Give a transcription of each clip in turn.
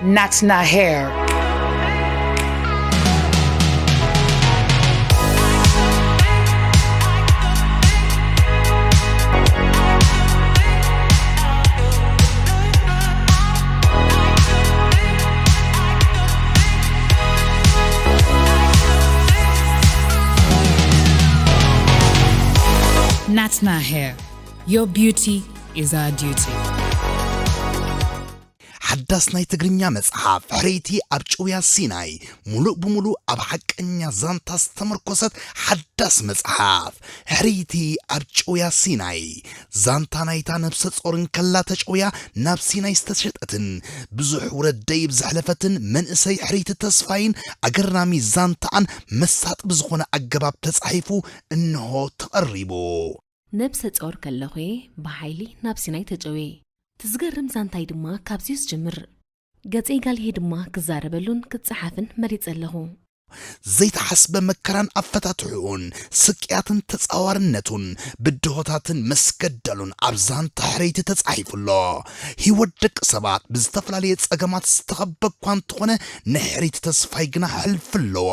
Natna hair. Natna hair. Your beauty is our duty. ሓዳስ ናይ ትግርኛ መጽሓፍ ሕርይቲ ኣብ ጭውያ ሲናይ፣ ሙሉእ ብሙሉእ ኣብ ሓቀኛ ዛንታ ዝተመርኮሰት ሓዳስ መጽሓፍ። ሕርይቲ ኣብ ጭውያ ሲናይ፣ ዛንታ ናይታ ነብሰ ጾር እንከላ ተጨውያ ናብ ሲናይ ዝተሸጠትን ብዙሕ ውረድ ደይብ ዘሕለፈትን መንእሰይ ሕርይቲ ተስፋይን ኣገራሚ ዛንታኣን መሳጢ ብዝኾነ ኣገባብ ተጻሒፉ እንሆ ተቐሪቡ። ነብሰ ጾር ከለኹ እየ ብሓይሊ ናብ ሲናይ ተጨውየ። እቲ ዝገርም ዛንታይ ድማ ካብዚዩ ዝጅምር። ገጸይ ጋልሄ ድማ ክዛረበሉን ክጸሓፍን መሪጸ ኣለኹ። ዘይተሓስበ መከራን ኣፈታትሕኡን፣ ስቅያትን ተጻዋርነቱን፣ ብድሆታትን መስገደሉን ኣብ ዛንታ ሕርይቲ ተጻሒፉ ኣሎ። ህይወት ደቂ ሰባት ብዝተፈላለየ ጸገማት ዝተኸበ እኳ እንተኾነ፣ ናይ ሕርይቲ ተስፋይ ግና ሕልፊ ኣለዎ።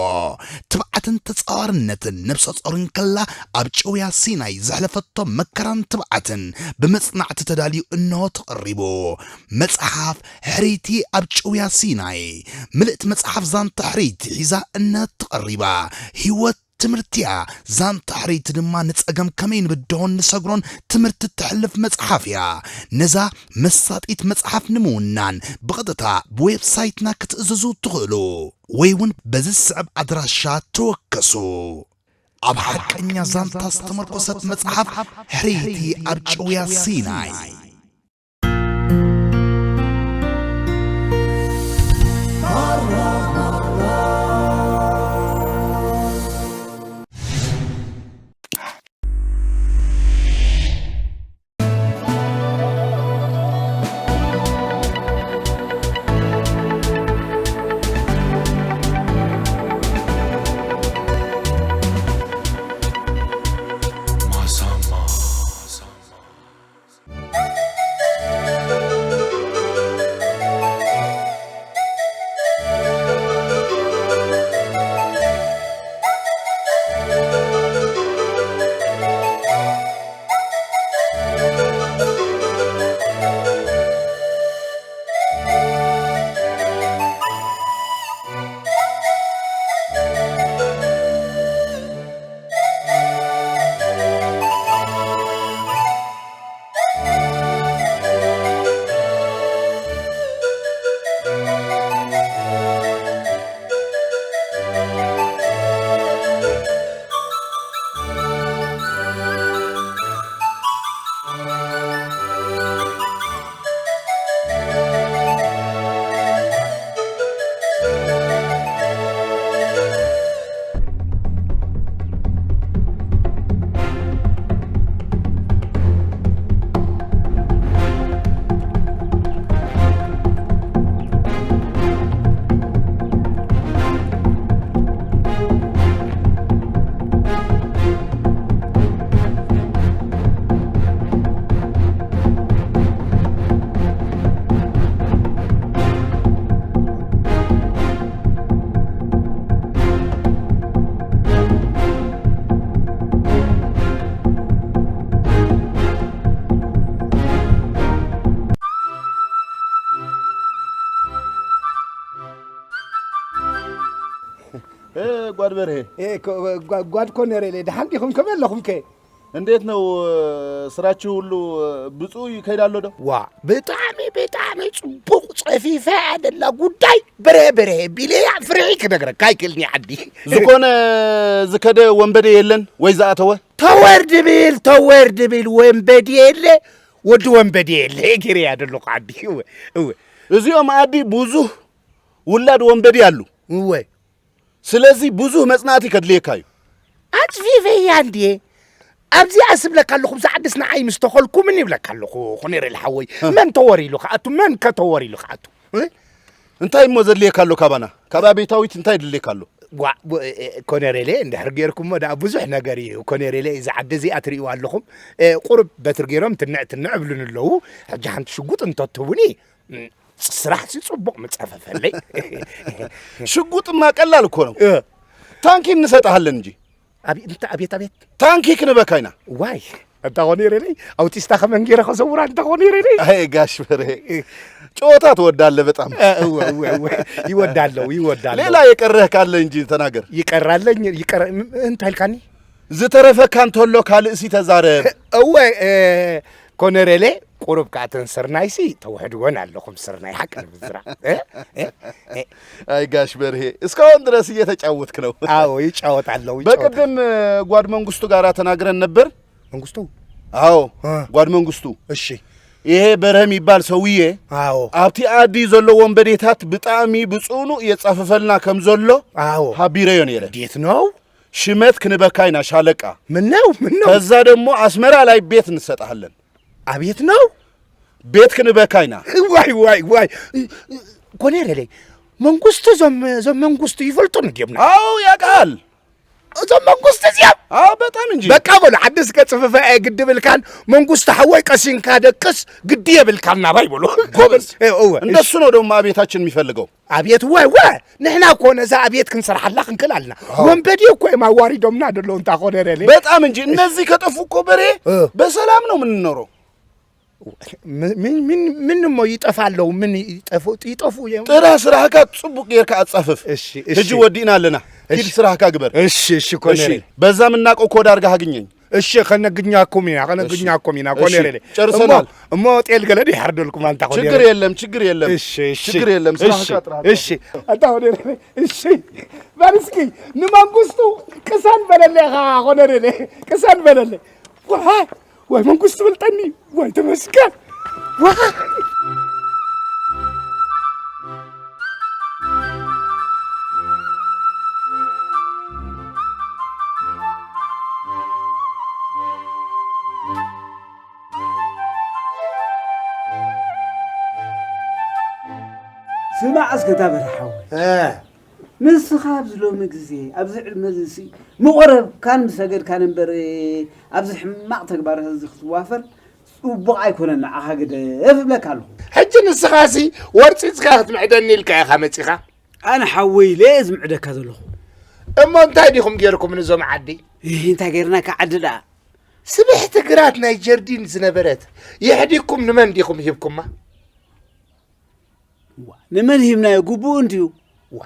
ትብዓትን ተጻዋርነትን ነብሰ ጾር እንከላ ኣብ ጭውያ ሲናይ ዘሕለፈቶ መከራን ትብዓትን ብመጽናዕቲ ተዳልዩ እንሆ ተቐሪቡ። መጽሓፍ ሕርይቲ ኣብ ጭውያ ሲናይ። ምልእቲ መጽሓፍ ዛንታ ሕርይቲ ሒዛ እነሆ ተቐሪባ። ህይወት ትምህርቲ እያ። ዛንታ ሕርይቲ ድማ ንጸገም ከመይ ንብድሆን ንሰግሮን ትምህርቲ እተሕልፍ መጽሓፍ እያ። ነዛ መሳጢት መጽሓፍ ንምውናን ብቐጥታ ብዌብሳይትና ክትእዝዙ ትኽእሉ ወይ እውን በዚ ዝስዕብ ኣድራሻ ተወከሱ። ኣብ ሓቀኛ ዛንታ ዝተመርኮሰት መጽሓፍ ሕርይቲ ኣብ ጭውያ ሲናይ። እ፣ ጓድ በርሄ። እ፣ ኮ- ጓ- ጓድ ኮነሬሌ፣ ደሓን ዲኹም? ከመይ ኣለኹም ከ? እንዴት ነው ስራችሁ ሁሉ? ብፁዕ ይከይዳሎ ዶ? ዋ፣ ብጣዕሚ ብጣዕሚ ጽቡቕ ጸፊፈ ኣደላ ጉዳይ። በርሄ በርሄ ቢለያ ፍርሒ ክነግረካ ኣይክእልን እየ ዓዲ። ዝኾነ ዝከደ ወንበዴ የለን ወይ ዝኣተወ? ተወር ድብል ተወር ድብል ወንበዴ የለ፣ ወዲ ወንበዴ የለ። እግር እያ ደለኹ ዓዲ። እወ፣ እወ። እዚኦም ኣዲ ብዙህ ውላድ ወንበዴ ኣሉ። እወ። ስለዚ ብዙህ መጽናዕቲ ከድልየካ እዩ። ኣጽፊፈያ እንድየ። ኣብዚኣ ስብለካ ኣለኹ፣ ብዛ ዓድስ ንዓይ ምስ ተኸልኩምን ይብለካ ኣለኹ። ኮነሬል ሓወይ፣ መን ተወር ኢሉ ክኣቱ? መን ከ ተወር ኢሉ ክኣቱ? እ? እንታይ እሞ ዘድልየካ ኣሎ ካባና? ካብ ኣቤታዊት እንታይ ድልየካ ኣሎ? ዋ፣ ብ- እ- እ- ኮነሬሌ፣ እንድሕር ጌርኩሞ ደኣ ብዙሕ ነገር እዩ። ኮነሬሌ፣ እዛ ዓዲ እዚኣ ትርእይዋ ኣለኹም። እ፣ ቁሩብ በትሪ ገይሮም ትንዕ ትንዕ እብሉን ኣለዉ። ሕጂ ሓንቲ ሽጉጥ እንተትህቡኒ፣ እ፣ ስራሕሲ ጽቡቕ ምጸፈፈለይ። ሽጉጥማ ቀላል እኮ ነው። ታንኪ እንሰጥሃለን እንጂ። ኣቤት እንተ ኣቤት ኣቤት። ታንኪ ክንበካ ኢና። ዋይ እንተ ኾነ ይረለይ፣ ኣውቲስታ ከመን ገይረ ከዘውራ እንተ ኾነ ይረለይ። አይ ጋሽ በርሄ፣ ጨዋታ ትወዳለህ በጣም። እወ እወ እወ። ይወዳለው ይወዳለው። ሌላ የቀረህ ካለ እንጂ ተናገር። ይቀራለኝ ይቀረ እንታይ ኢልካኒ? ዝተረፈካ እንተሎ ካልእሲ ተዛረብ። እወ። ኮነሬሌ፣ ቁሩብ ከኣ ተን ስርናይሲ ተውሕድወን ኣለኹም። ስርናይ ሓቂ ንምዝራ። አይ ጋሽ በርሄ፣ እስካሁን ድረስ እየተጫወትክ ነው። አዎ ይጫወት ኣለዉ። በቅድም ጓድ መንግስቱ ጋር ተናግረን ነበር። መንግስቱ። አዎ እ። ጓድ መንግስቱ፣ እሺ። ይሄ በርሀ የሚባል ሰውዬ አዎ ኣብቲ ኣዲ ዘሎ ወንበዴታት ብጣዕሚ ብጽኑ እየጻፈፈልና ከም ዘሎ አዎ። ሃቢረዮ ነይረ። እንዴት ነው? ሽመት ክንበካ ኢና ሻለቃ። ምን ነው ምን ነው? ከዛ ደግሞ አስመራ ላይ ቤት እንሰጥሃለን። አቤት ነው። ቤት ክንበካ ኢና። ዋይ ዋይ ዋይ። ኮነሬሌ፣ መንግስቱ፣ እዞም እዞም መንግስቱ ይፈልጡ እንዲዮም። አዎ ያውቃል። እዞም መንግስቱ እዚኦም። አዎ በጣም እንጂ። በቃ በሉ፣ ሓድስ ከጽፍፈ ግዲ ብልካን፣ መንግስቱ ሓወይ ቀሲንካ ደቅስ ግዲ የብልካን ናባይ በሉ። ጎበዝ። እ፣ እወ። እንደሱ ነው ደግሞ አቤታችን የሚፈልገው። ኣቤት ወ ወ። ንሕና እኮ ነዛ ኣቤት ክንሰርሓላ ክንክእል ኣለና። ወንበዴ እኮ እዮም ኣዋሪዶምና ደለዉ እንታ ኮነሬሌ። በጣም እንጂ። እነዚህ ከጠፉ እኮ በሬ እ። በሰላም ነው የምንኖረው። ምን ምን ምን እሞ ይጠፋ ኣለዉ? ምን ይጠፉ ይጠፉ እዮም? ጥራ ስራህካ ጽቡቅ ጌርካ ኣጻፍፍ። እሺ እሺ። ህጂ ወዲእና ኣለና። ኪድ እሺ። ስራህካ ግበር። እሺ እሺ እሺ ኮነሬሌ። በዛ ምናቀው ኮድ አርጋ አግኘኝ። እሺ ከነግኛኩም ኢና ከነግኛኩም ኢና። እሺ፣ ኮነሬሌ። ጨርሰናል። እሞ እሞ ጤል ገለ ድሓርደልኩም ኣንታ ኮነሬሌ። ችግር የለም ችግር የለም። እሺ እሺ። ችግር የለም። እሺ ስራህካ ጥራ። እሺ። ኣንታ ኮነሬሌ። እሺ። በል እስኪ ንመንግስቱ ቅሰን በለለ ኢኻ ኮነሬሌ። ቅሰን በለለ። ዋይ ወይ መንግስቱ በልጠኒ። ወይ ተመስገን። ዋይ። ስማዕ እስከ እታ በርሀ ሓወይ፣ እ፣ ንስኻ ኣብዚ ሎሚ ግዜ ኣብዚ ዕድመ እዚ ሲ ምቑረብካን ምሰገድካን እምበር ኣብዚ ሕማቕ ተግባራት እዚ ክትዋፈር ጽቡቕ ኣይኮነን። ንዓኻ ግደፍ እብለካ ኣለኹ። ሕጂ ንስኻሲ ወርጺጽካ ክትምዕደኒ ኢልካ ኢኻ መጺኻ። ኣነ ሓወይ ኢለ እየ ዝምዕደካ ዘለኹ። እሞ እንታይ ዲኹም ጌርኩም ንዞም ዓዲ? ይህ እንታይ ጌርናካ ዓዲ ደኣ? ስብሕቲ ግራት ናይ ጀርዲን ዝነበረት የሕዲኩም ንመን ዲኹም ሂብኩማ? ዋ፣ ንመን ሂብናዮ? ግቡእ እንድዩ። ዋ፣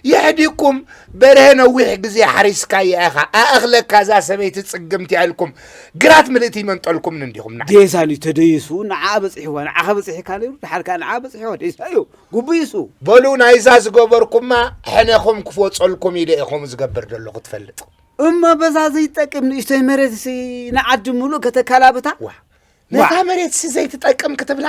የሕዲኩም በርሀ ነዊሕ ግዜ ሓሪስካያ ኢኻ ኣእኽለካ እዛ ሰበይቲ ጽግምቲ ኢልኩም ግራት ምልእቲ ይመንጠልኩም እንዲኹም ንዓ። ዴሳን እዩ ተደይሱ ንዓ በጺሕዋ። ንዓኸ በጺሕካ ነይሩ፣ ድሓር ከኣ ንዓ በጺሕዋ። ዴሳ እዩ። ግቡእ እዩ እሱ። በሉ ናይዛ ዝገበርኩማ ሕነኹም ክፎጸልኩም ኢለ ኢኹም ዝገብር ዘለኹ ትፈልጥ። እሞ በዛ ዘይጠቅም ንእሽቶይ መሬት ሲ ንዓዲ ምሉእ ከተካላብታ? ዋ፣ ነታ መሬት ሲ ዘይትጠቅም ክትብላ?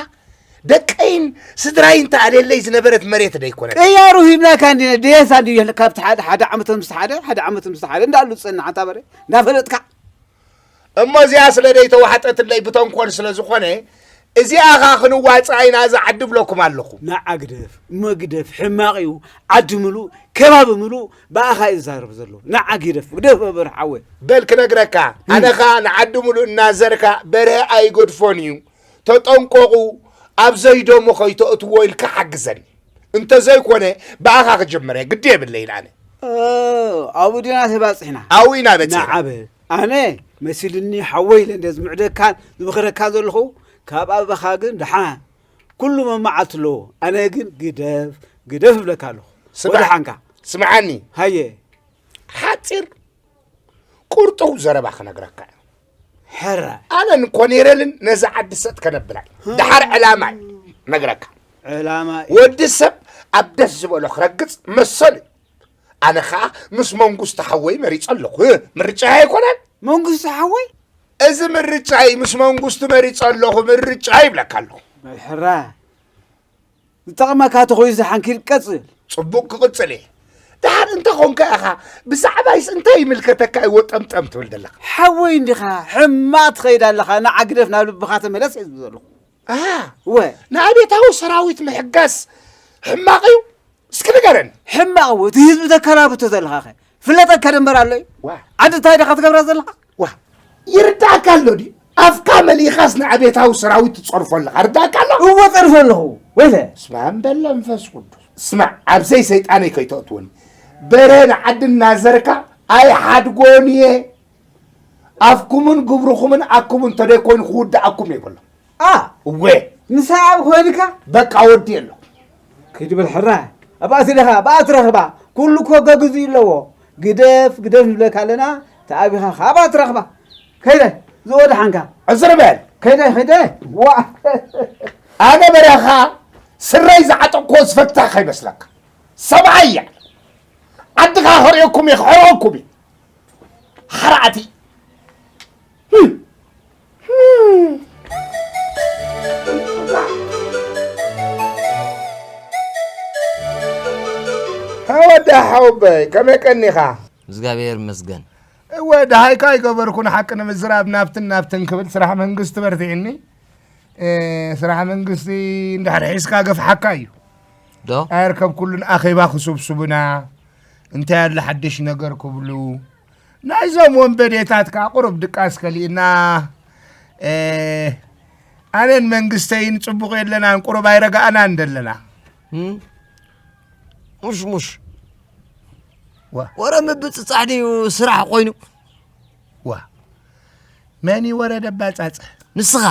ደቀይን ስድራይን ተኣልየለይ ዝነበረት መሬት ደይኮነት? ቅያሩ ሂብናካ እንዲና፣ ደየሳ እንዲ ካብቲ ሓደ ሓደ ዓመት ምስ ሓደ ሓደ ዓመት ምስ ሓደ እንዳሉ ዝጸንሕ ኣንታ በረ እንዳፈለጥካ። እሞ እዚኣ ስለ ደይተዋሕጠትለይ ብተንኮል ስለ ዝኾነ እዚኣ ኸኣ ክንዋጽኣ ኢና እዛ ዓዲ ብለኩም ኣለኹ። ንዓ ግደፍ፣ እሞ ግደፍ፣ ሕማቕ እዩ። ዓዲ ምሉእ፣ ከባቢ ምሉእ ብኣኻ እዩ ዝዛረብ ዘሎ። ንዓ ግደፍ፣ ግደፍ በርሀ ሓወይ። በል ክነግረካ፣ ኣነ ኸኣ ንዓዲ ምሉእ እናዘርካ በርሀ ኣይገድፎን እዩ። ተጠንቀቑ፣ ኣብ ዘይደሙ ከይተእትዎ ኢልካ ሓግዘኒ። እንተዘይኮነ ብኣኻ ክጅምር እየ፣ ግዲ የብለይን ኣነ። ኦ፣ ኣብኡ ዲና ተባጺሕና። ኣብኡ ኢና በጺሕና። ንዓ በል። ኣነ መሲልኒ ሓወይ ኢለ እንደ ዝምዕደካን ዝምኽረካን ዘለኹ፣ ካብ ኣባኻ ግን ደሓን። ኩሉ መመዓልቲ ኣለዎ። ኣነ ግን ግደፍ፣ ግደፍ እብለካ ኣለኹ። ስማዕ፣ ወደሓንካ። ስምዓኒ። ሃየ። ሓጺር ቁርጡው ዘረባ ክነግረካ እየ። ሕራይ። ኣነን ኮኔረልን ነዛ ዓዲ ሰጥ ከነብላ እዩ። ደሓር ዕላማ እዩ ነግረካ። ዕላማ እዩ። ወዲ ሰብ ኣብ ደስ ዝበሎ ክረግጽ መሰሉ እዩ። ኣነ ኸኣ ምስ መንግስቱ ሓወይ መሪጸ ኣለኹ። እ፣ ምርጫይ ኣይኮነን። መንግስቱ ሓወይ? እዚ ምርጫይ ምስ መንግስቱ መሪጸ ኣለኹ፣ ምርጫይ ይብለካ ኣለኹ። በል ሕራይ። ዝጠቕመካ ተኾይኑ ዝሓንኪድ ቀጽል። ጽቡቕ ክቕጽል እየ። ደሓር እንተ ኾንካ ኢኻ ብዛዕባይስ እንታይ ይምልከተካ እዩ ወጠምጠም ትብል ዘለኻ? ሓወይ እንዲኻ፣ ሕማቕ ትኸይድ ኣለኻ፣ ንዓ ግደፍ ናብ ልብኻ ተመለስ እየ ዝብል ዘለኹ። ኣሃ፣ ወ። ንኣብዮታዊ ሰራዊት ምሕጋዝ ሕማቕ እዩ? እስኪ ንገረኒ። ሕማቕ እዎ፣ እቲ ህዝቢ ተከላብቶ ዘለኻ ኸ? ፍለጠካ ደንበር ኣሎ እዩ? ዋ። ዓዲ እንታይ ዲኻ ትገብራ ዘለኻ? ዋ፣ ይርዳእካ ኣሎ ድዩ? ኣፍካ መሊእኻስ ንኣብዮታዊ ሰራዊት ትጸርፎ ኣለኻ፣ ርዳእካ ኣሎ? እወ፣ ጸርፎ ኣለኹ። ወይለ ስማ እምበል መንፈስ ቅዱስ። ስማ፣ ኣብዘይ ሰይጣነይ ከይተእትወኒ። በረ ንዓዲ እናዘርካ ኣይሓድጎን እየ። ኣፍኩምን ግብርኹምን ኣኩምን እንተደይኮይኑ ክውድኣኩም የብሎ። ኣ እወ ንሳ ኣብ ኮይንካ በቃ ወዲ ኣሎ። ክድብል ሕራ ኣብኣ ስደኻ ብኣ ትረኽባ። ኩሉ እኮ ገግዙ ኣለዎ። ግደፍ ግደፍ ንብለካ ኣለና። ተኣቢኻ ካብኣ ትረኽባ። ከይደ ዝወድሓንካ ዕዝር በል። ከይደ ከይደ ዋ ኣነ በረኻ ስረይ ዝዓጠቅኮ ዝፈታ ከይመስለካ። ሰብኣይ እያ። ዓድኻ ከርእየኩም እየ ክሕረኩም እየ። ሓራእቲ ወዳ ሓወበይ ከመይ ቀኒኻ? እግዚኣብሔር ይመስገን። እወ ደሃይካ ኣይገበርኩን ሓቂ ንምዝራብ ናብትን ናብትን ክብል ስራሕ መንግስቲ በርቲዕኒ። ስራሕ መንግስቲ እንድሕር ሒዝካ ገፍሓካ እዩ። ዶ ኣየርከብኩሉን ኣኼባ ክስብስቡና እንታይ ኣሎ ሓድሽ ነገር ክብሉ ናይዞም ወንበዴታት ከዓ ቁሩብ ድቃስ ከሊእና ኣነን መንግስተይን ፅቡቕ የለናን ቁሩብ ኣይረጋእናን ደለና። ሙሽ ሙሽ ዋ ወረ ምብፅፃሕ ድዩ ስራሕ ኮይኑ? ዋ መን እዩ ወረ ደባፃፅሕ? ንስኻ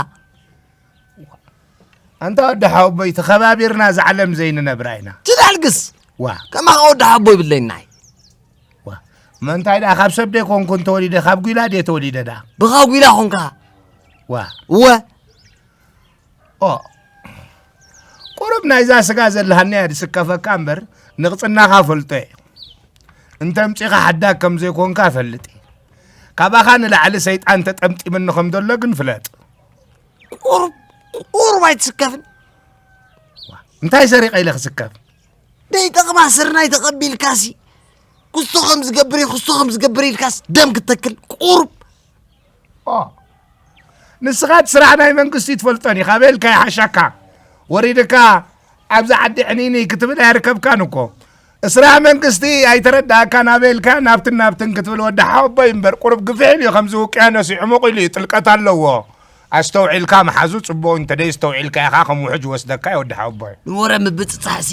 ኣንታ ወዲ ሓወቦይ ተኸባቢርና እዛ ዓለም ዘይንነብራ ኢና። ትዳልግስ ዋ ከማኻ ወዲ ሓቦይ ብለይናይ ዋ እሞ እንታይ ደኣ ካብ ሰብ ደይኮንኩን ተወሊደ ካብ ጒላ ድየ ተወሊደ ደኣ? ብኻ ጒላ ኾንካ ዋ እወ ኦ ቁሩብ ናይዛ ስጋ ዘለሃኒ እያ ድስከፈካ እምበር ንቕጽናኻ ፈልጦ እየ። እንተምጺኻ ሓዳግ ከም ዘይኮንካ እፈልጥ እየ። ካባኻ ንላዕሊ ሰይጣን ተጠምጢምኒ ከም ዘሎ ግን ፍለጥ። ቁሩብ ቁሩብ ኣይትስከፍን። እንታይ ሰሪቐ ኢለ ክስከፍ? ደይጠቕማ ስርናይ ተቐቢልካሲ ክስቶ ከም ዝገብር እዩ ክስቶ ከም ዝገብር ኢልካስ ደም ክትተክል ቁሩብ ንስኻ እቲ ስራሕ ናይ መንግስቲ ትፈልጦን ኢኻ በልካ ይሓሻካ ወሪድካ ኣብዚ ዓዲ ዕኒኒ ክትብል ኣይርከብካን እኮ ስራሕ መንግስቲ ኣይተረዳእካን ኣበልካ ናብትን ናብትን ክትብል ወዲ ሓወቦይ እምበር ቁሩብ ግፍሕ ኢሉ እዩ ከምዚ ውቅያኖስ እዩ ዕሙቕ ኢሉ እዩ ጥልቀት ኣለዎ ኣስተውዒልካ መሓዙ ፅቡቕ እንተደይ ዝተውዒልካ ኢኻ ከም ውሕጅ ወስደካ እዩ ወዲ ሓወቦይ ንወረ ምብፅፃሕሲ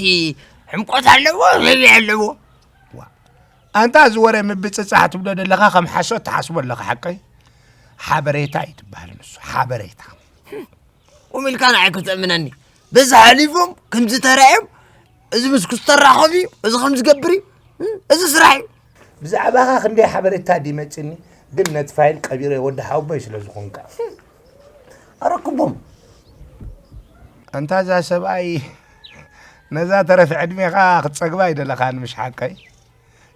ሕምቆት ኣለዎ ህቢ ኣለዎ ኣንታ እዚ ወረ ምብፅፃሕ ትብሎ ዘለኻ ከም ሓሶት ትሓስቦ ኣለኻ ሓቀይ ሓበሬታ እዩ ትበሃል ንሱ ሓበሬታ ቁም ኢልካ ንዓይ ከተእምነኒ በዚ ሓሊፎም ከምዚ ተራእዮም እዚ ምስ ክስተራኸብ እዩ እዚ ከም ዝገብር እዩ እዚ ስራሕ እዩ ብዛዕባኻ ክንደይ ሓበሬታ ድመፅኒ ግን ነቲ ፋይል ቀቢረ ወዲ ሓወቦይ ስለ ዝኾንካ ኣረክቦም ኣንታ እዛ ሰብኣይ ነዛ ተረፍ ዕድሜኻ ክትፀግባ ይደለኻ ንምሽ ሓቀይ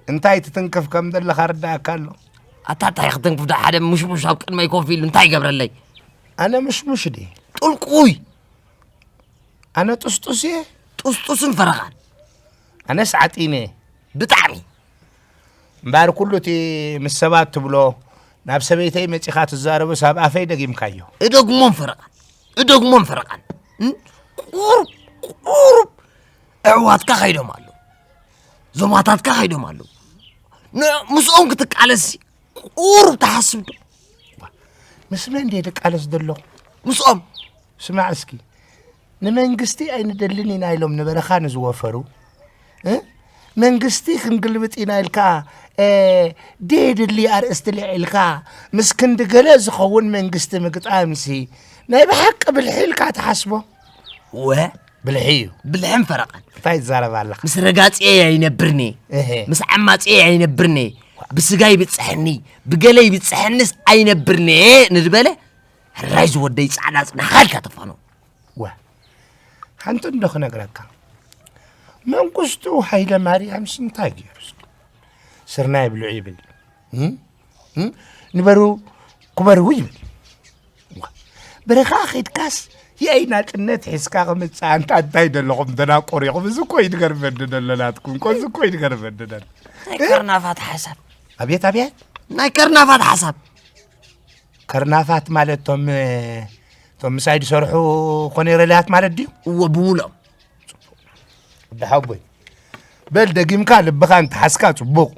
እንታይ ትትንክፍ ከም ዘለኻ ርዳእካ ኣሎ ኣታ እንታይ ክትንክፍ ዶ ሓደ ሙሽሙሽ ኣብ ቅድመይ ኮፍ ኢሉ እንታይ ይገብረለይ ኣነ ምሽሙሽ ድየ ጥልቁይ ኣነ ጥስጡስ እየ ጥስጡስን ፈረቓን ኣነስ ዓጢነ እየ ብጣዕሚ እምበኣር ኩሉ እቲ ምስ ሰባት ትብሎ ናብ ሰበይተይ መጺኻ ትዛረቦስ ኣብ ኣፈይ ደጊምካዮ እደግሞን ፈረቓን እደግሞን ፈረቓን ቁሩብ ቁሩብ ኣሕዋትካ ከይዶም ኣለዉ ዞማታትካ ከይዶም ኣለዉ ምስኦም ክትቃለስ ቁሩብ ትሓስብ ዶ ምስ መን ድየ ድቃለስ ዘለኹ ምስኦም ስማዕ እስኪ ንመንግስቲ ኣይንደልን ኢና ኢሎም ንበረኻ ንዝወፈሩ መንግስቲ ክንግልብጥ ኢና ኢልካ ደየድሊ ኣርእስቲ ልዒልካ ምስ ክንዲ ገለ ዝኸውን መንግስቲ ምግጣምሲ ናይ ብሓቂ ብልሒ ኢልካ ትሓስቦ ወ ብልሒ እዩ ብልሕን ፈረቓን እንታይ ትዛረብ ኣለኻ ምስ ረጋፅየ ኣይነብርኒ እህ፣ ምስ ዓማፅየ ኣይነብርኒ ብስጋ ይብፅሐኒ ብገለ ይብፅሐንስ ኣይነብርኒ ንድበለ ሕራይ ዝወደይ ፃዕዳ ፅናሓልካ ተፋኖ ወ ሓንቲ እንዶ ክነግረካ መንግስቱ ሃይለ ማርያምስ እንታይ ገይሩ ስርናይ ብልዑ ይብል ንበሩ ክበሩ ይብል በረኻ ኸድካስ የኣይ ናጽነት ሒዝካ ክምጽእ ኣንታ እንታይ ደለኹም ደናቆር ኢኹም እዚ እኮ ይድገርመኒ ደሎ ናትኩም እኮ እዚ እኮ ይድገርመኒ ደሎ ናይ ከርናፋት ሓሳብ ኣብየት ኣብየት ናይ ከርናፋት ሓሳብ ከርናፋት ማለት ቶም ቶም ምሳይ ዝሰርሑ ኮኔረልያት ማለት ድዩ እወ ብምልኦም ወዲ ሓቦይ በል ደጊምካ ልብኻ እንተሓዝካ ጽቡቕ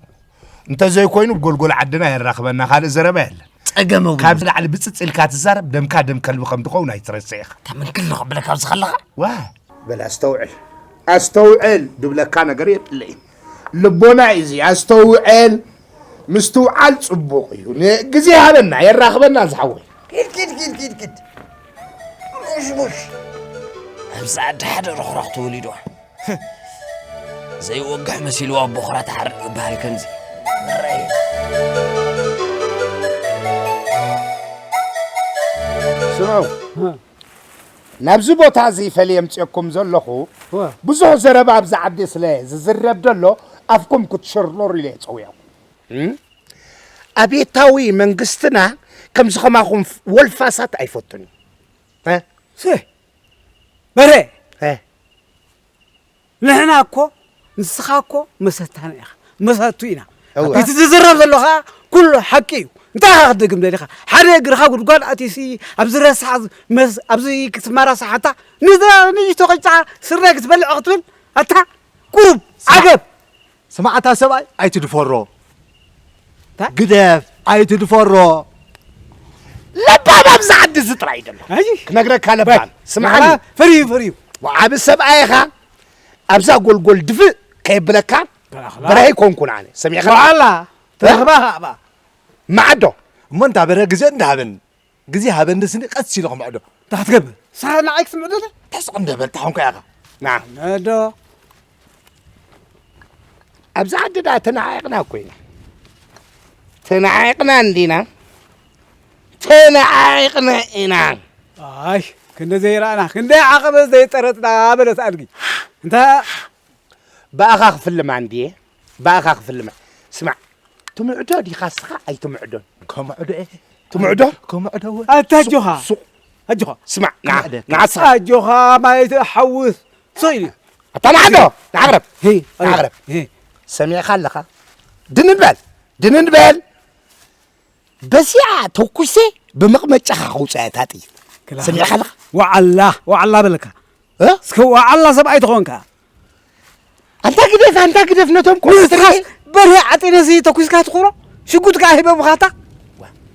እንተዘይኮይኑ ብጎልጎል ዓድና የራኽበና ካልእ ዘረባ የለን ጸገም እውን ካብዚ ላዕሊ ብጽጽ ኢልካ ትዛረብ ደምካ ደም ከልቢ ከም ድኸውን ኣይትረስዕ ኢኻ ተመንክል ንኽብለካ ኣብዚ ከለኻ ዋ በል ኣስተውዕል፣ ኣስተውዕል ድብለካ ነገር የብለይን። ልቦና እዩ እዚ፣ ኣስተውዕል። ምስትውዓል ጽቡቕ እዩ። ን-፣ ግዜ ሃበና፣ የራኽበና ዝሓወይ። ኪድ፣ ኪድ፣ ኪድ፣ ኪድ፣ ኪድ። ሙሽ፣ ሙሽ። ኣብዚ ዓዲ ሓደ ሮኽሮኽ ተወሊዱ። ዘይወግሕ መሲልዎ ኣቦ ኹራ ትሓርድ ይበሃል ከምዚ። እረይ። ስምዑ። ናብዚ ቦታ እዚ ፈልየ ምጽኤኩም ዘለኹ፣ እወ። ብዙሕ ዘረባ ኣብዚ ዓዲ ስለ ዝዝረብ ዘሎ፣ ኣፍኩም ክትሽርኖሩ ኢለ እየ ጸዊዐኩም። እም? ኣብየታዊ መንግስትና ከምዚ ከማኹም ወልፋሳት ኣይፈቱን እዩ። እ? ሲ፣ በሬ። እ? ንሕና እኮ፣ ንስኻ እኮ መሰታና ኢኻ። መሰቱ ኢና። እወ። እቲ ትዝረብ ዘለኻ ኩሉ ሓቂ እዩ። እንታይ ኢኻ ክትደግም ደሊኻ? ሓደ እግርኻ ጉድጓድ ኣትዩሲ፣ ኣብዚ ረሳሕ መስ-፣ ኣብዚ ክትመራ ሰሓታ፣ ንዛ ንእሽቶ ቅጫ ስርናይ ክትበልዕ ክትብል? ኣታ ቁሩብ ስማዕ። ዓገብ! ስማዕ፣ ኣታ ሰብኣይ፣ ኣይትድፈሮ። እንታይ? ግደፍ፣ ኣይትድፈሮ። ለባም ኣብዚ ዓዲ እዚ ጥራይ ደሎ። ኣይ። ክነግረካ ለባም። ባይ። ስማዕኒ። ፈርዩ፣ ፈርዩ። ዓቢ ሰብኣይ ኢኻ። ኣብዛ ጎልጎል ድፍእ ከየብለካ በላኽላ። በርሀ ኣይኮንኩን ኣነ። ሰሚዕኻ? ዋላ፣ እ? ተረኽባ ኸኣ። መዓዶ። እሞ እንታ በርሀ ግዜ እንዳሃበኒ። ግዜ ሃበኒ ስኒ ቀስ ኢለ ክምዕዶ። እንታይ ክትገብር? ንስኻ ንዓይ ክትምዕዶ ዶ? ተስቕ እንደ በል፣ እንታይ ኾንካ ኢኻ? ና። ምዕዶ። ኣብዚ ዓዲ ደኣ ተነዓዒቕና እኮ ኢና። ተነዓዒቕና እንዲና። ተነዓዒቕና ኢና። ኣይ፣ ክንዲ ዘይረኣና፣ ክንደይ ዓቐበት ዘይጠረጥና በለት ኣድጊ። እንታ ብኣኻ ክፍልማ እንድየ፣ ብኣኻ ክፍልማ። ስማዕ፣ ትምዕዶ ዲኻ እስኻ ኣይትምዕዶን? ከምዕዶ እየ። ትምዕዶ? ከምዕዶ እወ። ኣታ ኣጆኻ። ሱቕ፣ ሱቕ። ኣጆኻ። ስማዕ፣ ንዓ፣ ክምዕደካ። ንዓ እስኻ። ኣጆኻ፣ ማይ ትሓውስ። ሱቕ ኢሉ። ኣታ ንዓዶ፣ ንዓቕረብ። ሄ፣ ንዓቕረብ። ሄ። ሰሚዕኻ ኣለኻ? ድንን በል፣ ድንን በል። በዚኣ ተኩሴ ብመቕመጫኻ ከውፅኣ እታ ጥይት። ክላ-፣ ሰሚዕካ ኣለኻ? ዋዓላ፣ ዋዓላ በለካ። እ? እስከ ዋዓላ ሰብኣይ ተኾንካ። ኣንታ ግደፍ፣ ኣንታ ግደፍ ነቶም ኮስትሪ። ንስኻስ በርሄ ዓጢነሲ ተኩስካ ትኹሮ? ሽጉጥ ከኣ ሂበ ብኻታ?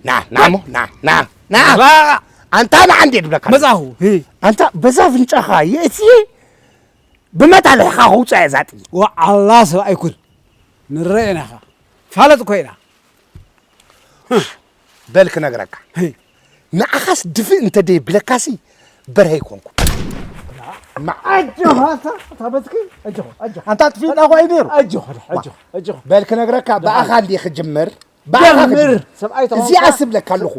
ና፣ ና እሞ፣ ና፣ ና፣ ና። ባ-፣ ኣንታ ንዓ እንዴ ድብለካ። መጻኹ። ሂ። ኣንታ በዛ ኣፍንጫኻ የእትየ ብመጣልሕኻ ከውፅኣ እየ እዛ ጥይት። ዋዓላ ሰብኣይ ኩን። ንረአ ኢና ኸ። ፋለጥ እኮ ኢና። በል ክነግረካ። ሄይ። ንዓኻስ ድፍእ እንተ ደይብለካሲ በርሀ ኣይኮንኩ። መዓት ኣጆኻ፣ ኣታ፣ ኣታ በትኪ፣ ኣጆኻ፣ ኣጆኻ። ኣንታ ትፊእና እኮ እዩ ነይሩ። ኣጆኻ፣ ኣጆኻ፣ ኣጆኻ። በል ክነግረካ፣ ብኣኻ እንድየ ክጅምር። ብኣኻ ጀምር። ክጅምር። ሰብኣይ ተኾንካ። እዚኣስ እብለካ ኣለኹ።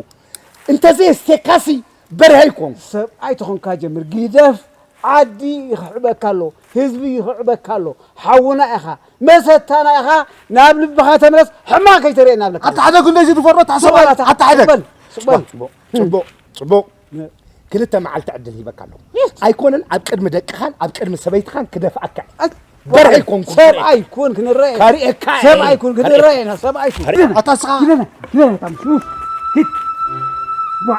እንተ ዘየስቴካሲ በርሀ ኣይኮንኩ። ሰብኣይ ተኾንካ ጀምር። ግደፍ። ዓዲ ይኽዕበካ ኣሎ፣ ህዝቢ ይኽዕበካ ኣሎ። ሓውና ኢኻ፣ መሰታና ኢኻ፣ ናብ ልብኻ ተመለስ፣ ሕማቕ ከይተርእየና ኣለካ። ኣታ ሓደ ክንደይ ዝድፈሮ፣ ኣታ ሰብኣይ፣ ኣታ፣ ኣታ ሓደ። ስቕ በል፣ ስቕ በል። ጽቡቕ፣ ጽቡቕ፣ ጽቡቕ። ነ- ክልተ መዓልቲ ዕድል ሂበካ ኣለኹ። ኣይኮነን፣ ኣብ ቅድሚ ደቅኻን ኣብ ቅድሚ ሰበይትኻን ክደፍኣካ። ኣይ፣ በርሀ ኣይኮንኩን፣ ሰብኣይ ኩን ክንረአ። ከርእየካ እየ። ሰብኣይ ኩን ክንረአ ኢና፣ ሰብኣይ ኩን። ኣታ ስኻ። ግደና፣ ግደና፣ ታምሽ፣ ሂድ። ዋ።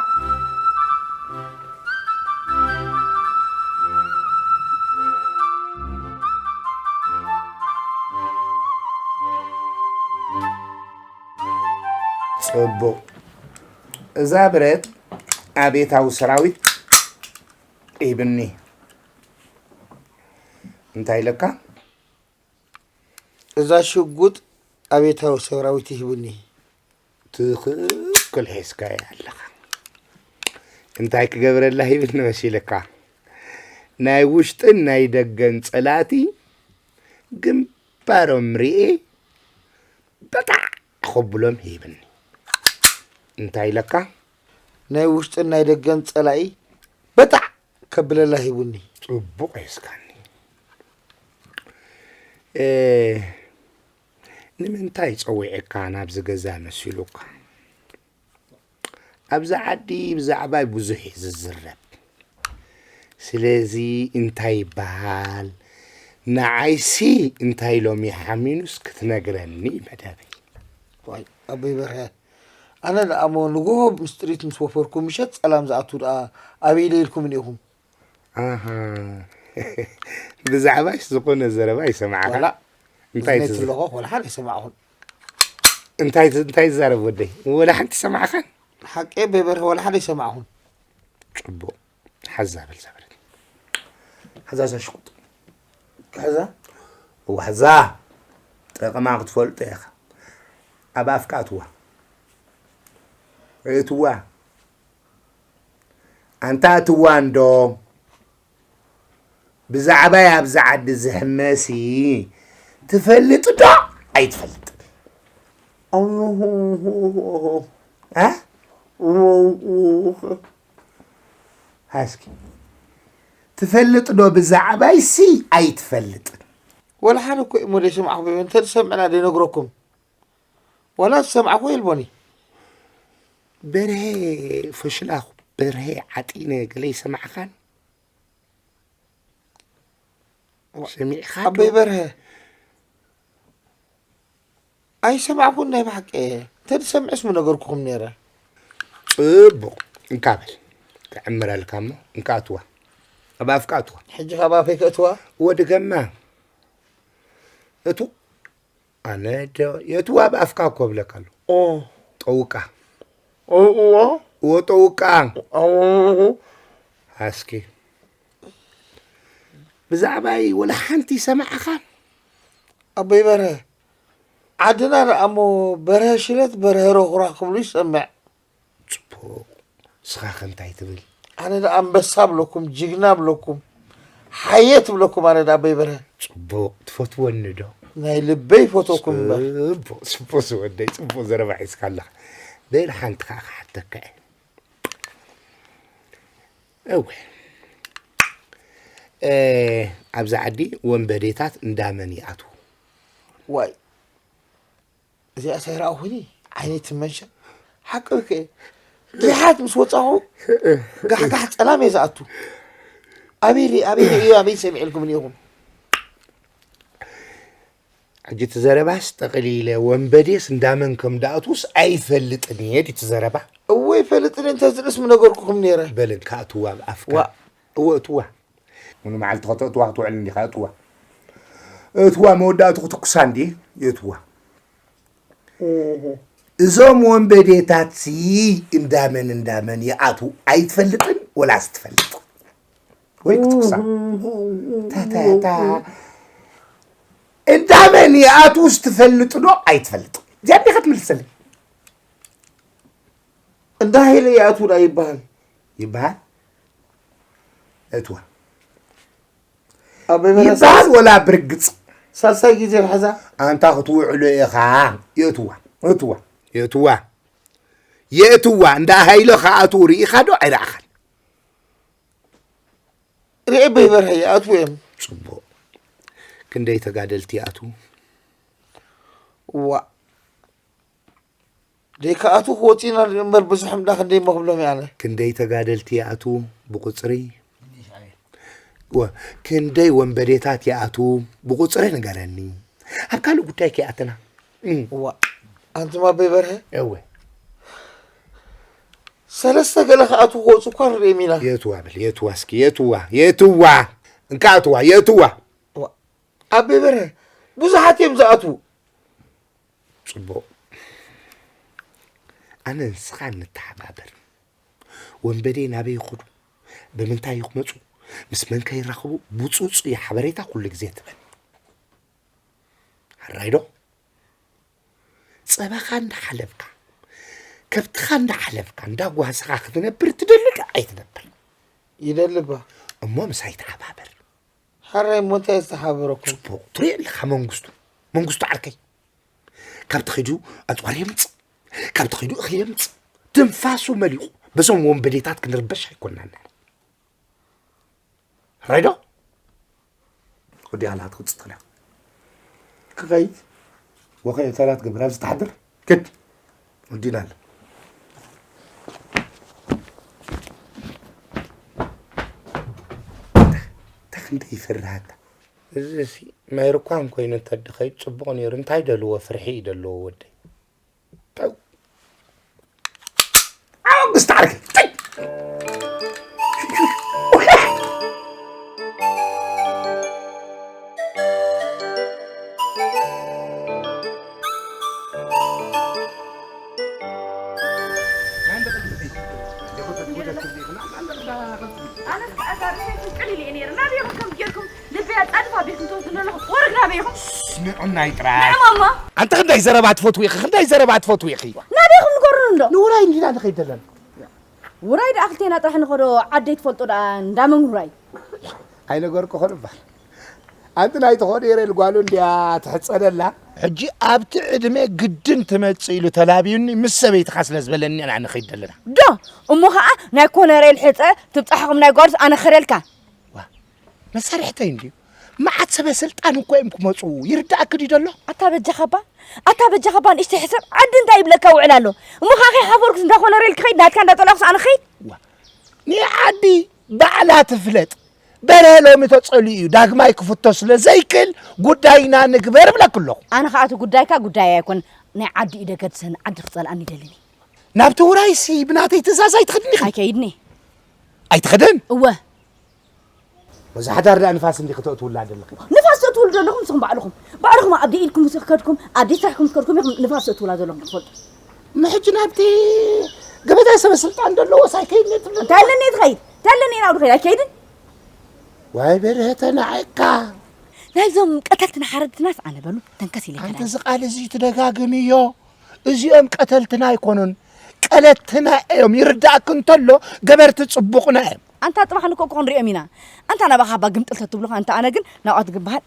ጽቡቕ። እዛ ብረት ኣብየታዊ ሰራዊት ሂብኒ። እንታይ ኢለካ? እዛ ሽጉጥ ኣብየታዊ ሰራዊት ሂቡኒ። ትኽክል ሒዝካዮ ኣለኻ። እንታይ ክገብረላ ሂብኒ መሲልካ? ናይ ውሽጥን ናይ ደገን ጸላእቲ ግንባሮም ርኤ በጣዕ ከብሎም ሂብኒ። እንታይ ኢለካ? ናይ ውሽጥን ናይ ደገን ጸላኢ በጣዕ ከብለላ ሂቡኒ። ጽቡቕ ሒዝካኒ። እ፣ ንምንታይ ጸዊዐካ ናብዚ ገዛ መሲሉካ? ኣብዚ ዓዲ ብዛዕባይ ብዙሕ እዩ ዝዝረብ። ስለዚ እንታይ ይበሃል? ንዓይሲ እንታይ ኢሎም ይሓሚኑስ ክትነግረኒ እዩ መደበይ። ዋይ፣ ኣቦይ በርሀ፣ ኣነ ደኣ እሞ ንግሆ ምስ ጥሪት ምስ ወፈርኩ፣ ምሸት ጸላም ዝኣቱ ደኣ ኣበይ ኢለ ኢልኩምኒ ኢኹም? ኣሃ። ብዛዕባይስ ዝኾነ ዘረባ ኣይሰማዕኻን። ዋላ እንታይ እዝነይ ትዝ-፣ ትለኾ፣ ዋላ ሓደ ኣይሰማዕኹን። እንታይ ት-፣ እንታይ ትዛረብ ወደይ? ወላ ሓንቲ ሰማዕኻን? ሓቂ ኣቦይ በርሀ፣ ዋላ ሓደ ኣይሰማዕኹን። ጽቡቕ። ሓዛ በል ዘበለ። ሓዛ እዛ ሽጉጥ። ክሕዛ? ዋሕዛ ጠቕማ ክትፈልጦ ኢኻ። ኣብ ኣፍካ እትዋ። እትዋ። ኣንታ እትዋ እንዶ። ብዛዕባይ ኣብዚ ዓዲ ዝሕመሲ ትፈልጥ ዶ ኣይትፈልጥ? እ? እስኪ ትፈልጥ ዶ ብዛዕባይ ሲ ኣይትፈልጥን? ወላ ሓደ እኮ እሞ ደይሰማዕኹም እየ፣ እንተ ዝሰምዕና ደይነግረኩም። ወላ ዝሰማዕኹ የልቦኒ። በርሄ ፈሽላኹ፣ በርሄ ዓጢነ ገለ ይሰማዕኻን? ዋ፣ ሰሚዕኻ ዶ? ኣቦይ በርሀ፣ ኣይሰማዕኩን ናይ ብሓቂ። እንተ ዝሰምዕስ ምነገርኩኹም ነይረ። ጽቡቕ፣ እንካ በል። ክዕምረልካ እሞ፣ እንካ ኣትዋ። ኣብ ኣፍካ ኣትዋ። ሕጂ ካብ ኣፈይ ከእትዋ? ወዲ ገማ። እቱ ኣነ ዶ የትዋ ብኣፍካ እኮ ብለካ ኣሎ። ኦ። ጠውቃ። ኦ፣ እዎ። እዎ ጠውቃ። ኣዎ። ኣስኪ። ብዛዕባይ ወላ ሓንቲ ሰማዕኻ? ኣቦይ በርሀ። ዓድና ደኣ እሞ በርሀ ሽለት በርሀ ሮኹራ ክብሉ ይሰምዕ። ጽቡቕ። ንስኻ ከ እንታይ ትብል? ኣነ ደኣ ኣንበሳ ብለኩም፣ ጅግና ብለኩም፣ ሓየት ብለኩም ኣነ ደኣ ኣቦይ በርሀ። ጽቡቕ። ትፈትወኒ ዶ? ናይ ልበይ ይፈትወኩም እምበር። ጽቡቕ፣ ጽቡቕ ዝወደይ፣ ጽቡቕ ዘረባ ሒዝካ ኣለኻ። በል ሓንቲ ከኣ ክሓተካ እየ። እወ። እ፣ ኣብዚ ዓዲ ወንበዴታት እንዳመን ይኣትዉ? ዋይ። እዚኣስ ኣይረኣኹን፣ ዓይነይ ትመንሸ። ሓቂ እኮ እየ። ጊሓት ምስ ወጻኹ ጋሕጋሕ ጸላም እየ ዝኣቱ። ኣበይ ርኢ-፣ ኣበይ ርእየ፣ ኣበይ ሰሚዐ ኢልኩምኒ ኢኹም። ሕጂ እቲ ዘረባስ ጠቕሊለ ወንበዴስ እንዳመን ከም ዝኣትዉስ ኣይፈልጥን እየ ድዩ እቲ ዘረባ? እወ ኣይፈልጥን እየ፣ እንተዝርእስ ምነገርኩኹም ነይረ። በል እንካ እትዋ ኣብ ኣፍካ። ዋ። እወ እትዋ። ሙሉ መዓልቲ ከተእትዋ ክትውዕል እንዲኻ፣ እትዋ። እትዋ መወዳእቱ ክትኩሳ እንዲ፣ እትዋ። እዞም ወንበዴታት ሲ እንዳመን እንዳመን ይኣትዉ ኣይትፈልጥን ወላስ ትፈልጥ? ወይ ክትኩሳ? ታ፣ ታ፣ ታ። እንዳመን ይኣትዉስ ትፈልጥ ዶ ኣይትፈልጥ? እዚኣ እንዲኻ ትምልሰለይ። እንዳ ሃይለ ይኣትዉ ዳ ይበሃል። ይበሃል? እትዋ። ኣበይ በላ ይበሃል ሳልስ-፣ ወላ ብርግጽ? ሳልሳይ ግዜ ምሓዛ? ኣንታ ክትውዕሎ ኢኻ። የእትዋ። እትዋ። የእትዋ። የእትዋ። እንዳ ሃይለ ክኣትዉ ርኢኻ ዶ ኣይረኣኻን? ርኤ ኣቦይ በርሀ ይኣትዉ እዮም። ጽቡቕ። ክንደይ ተጋደልቲ ይኣትዉ? ዋእ። ደይከኣትዉ ክወጹ ኢና ንርኢ እምበር፣ ብዙሕ እምዳ ክንደይ እሞ ክብሎም እየ ኣነ። ክንደይ ተጋደልቲ ይኣትዉ ብቁጽሪ? ወ-፣ ክንደይ ወንበዴታት ይኣትዉ ብቁጽሪ ንገረኒ። ኣብ ካልእ ጉዳይ ከይኣተና። እም። እዋ፣ ኣንቱም ኣቦይ በርሀ? እወ። ሰለስተ ገለ ክኣትዉ ክወጹ እኳ ንርእዮም ኢና። የእትዋ በል፣ የእትዋ እስኪ፣ የእትዋ፣ የእትዋ። እንካ እትዋ፣ የእትዋ። እዋ፣ ኣቦይ በርሀ፣ ብዙሓት እዮም ዝኣትዉ። ጽቡቕ። ኣነ ንስኻ ንተሓባበር። ወንበዴ ናበይ ይኸዱ? ብምንታይ ይመጹ? ምስ መን ከ ይራኸቡ? ብጹጽ እዩ ሓበሬታ ኩሉ ግዜ ትበል። ሕራይ ዶ? ጸባኻ እንዳሓለብካ፣ ከብትኻ እንዳሓለብካ፣ እንዳጓሰኻ ክትነብር ትደሊ ዶ ኣይትነብር? ይደሊ እባ። እሞ ምሳይ ተሓባበር። ሕራይ እሞ እንታይ ዝተሓባበረኩም? ጽቡቕ። ትሪኦ ኣለኻ መንግስቱ። መንግስቱ ዓርከይ። ካብቲ ኸይዱ ኣጽዋር የምጽእ፣ ካብቲ ኸይዱ እኽሊ የምጽእ። ትንፋሱ መሊቑ። በዞም ወንበዴታት ክንርበሽ ኣይኮናን። ሕራይ ዶ? ወዲ ኣላ ክትወጽእ ትኽእል ኢኻ። ክኸይድ? ወኸ ተራ ትገብር ኣብዚ ትሓድር? ክድ። ወዲና ኣለ። እንታይ ክንደይ ይፈርሃካ? እዚ ሲ ማይ ርኳን ኮይኑ እንተድኸይድ ጽቡቕ ነይሩ። እንታይ ደልዎ? ፍርሒ እዩ ደልዎ ወደይ። ተው። ኣበግስ ታሪክ። ተይ። ኣነስ ከኣ እዛ ርእሰይ ፍንቅል ኢለ እየ ነይረ። ናበይ ኢኹም ከም ንዑናይ ጥራይ። ንዕማማ። ኣንተ ክንዳይ ዘረባ ትፈትዊ ኢኺ፣ ክንዳይ ዘረባ ትፈትዊ ኢኺ። ናበይኹም ንገሩን እንዶ? ንውራይ እንዲና ንኸይድ ዘለና። ውራይ ደኣ ክልቴና ጥራሕ ንኸዶ ዓደይ ትፈልጦ ደኣ እንዳመን ውራይ። ኣይነገርኩ ኾን እባ። ኣንቲ ናይ ተኾዴሬል ጓሉ እንዲያ ትሕጸደላ። ሕጂ ኣብቲ ዕድመ ግድን ትመጽእ ኢሉ ተላብዩኒ ምስ ሰበይትኻ ስለ ዝበለኒ ኢና ንኸይድ ዘለና። ዶ እሞ ኸኣ ናይ ኮነሬል ሕጸ ትብጻሕኹም ናይ ጓሉስ ኣነ ኸደልካ። ዋ፣ መሳርሕተይ እንድዩ። መዓት ሰበ ስልጣን እኮ እዮም ክመጹ። ይርዳእክ ድዩ ደሎ? ኣታ በጃኻባ፣ ኣታ በጃኻባ ንእሽተይ ሕሰብ። ዓዲ እንታይ ይብለካ ውዕል ኣሎ? እሞ ኸኣ ከይሓፈርኩስ እንዳ ኮነሬል ክኸይድ ናትካ እንዳጸላኹስ ኣነ ክኸይድ? ዋ፣ ንዓዲ ባዕላ ትፍለጥ። በርሀ ሎሚ ተጸሊኡ እዩ። ዳግማይ ክፍቶ ስለ ዘይክእል ጉዳይና ንግበር እብለክ ኣለኹ። ኣነ ኸኣ እቲ ጉዳይካ ጉዳይ ኣይኮን። ናይ ዓዲ እዩ ደገድሰን ዓዲ ክጸልኣኒ ይደልን እዩ። ናብቲ ውራይሲ ብናተይ ትእዛዝ ኣይትኸድን ኢኺ? ኣይከይድን እየ። ኣይትኸድን? እወ። በዚ ሓዳር ደኣ ንፋስ እንዲኺ ተእትውላ ዘለኺ። ንፋስ ተእትውሉ ዘለኹም ንስኹም ባዕልኹም። ባዕልኹም ኣብ ኢድኩም ምስ ከድኩም፣ ኣብ ስራሕኩም ምስ ከድኩም ኢኹም ንፋስ ተእትውላ ዘለኹም ክትፈልጡ። ንሕጂ ናብቲ ገበታ ሰበ ስልጣን ዘለዎስ ኣይከይድን እየ ትብለኒ? እንታይ ኣለኒ እየ ትኸይድ? እንታይ ኣለኒ እየ ናብኡ ክኸይድ? ኣይከይድን። ዋይ በርሀ ተናዒቕካ። ናይዞም ቀተልትና ሓረድትናስ ኣነ በሉ ተንከስ ኢለ ኣንተ ኣይከዳን። እዚ ቃል እዚ ትደጋግምዮ። እዚኦም ቀተልትና ኣይኮኑን፣ ቀለትና እዮም። ይርዳእክ እንተሎ ገበርቲ ጽቡቕና እዮም። ኣንታ ጽባሕ ንኮ ክኾን ሪኦም ኢና። ኣንታ ናባኻ ባ ግምጥል ተትብሉኻ፣ ኣንታ ኣነ ግን ናብኣ ትግበሃል።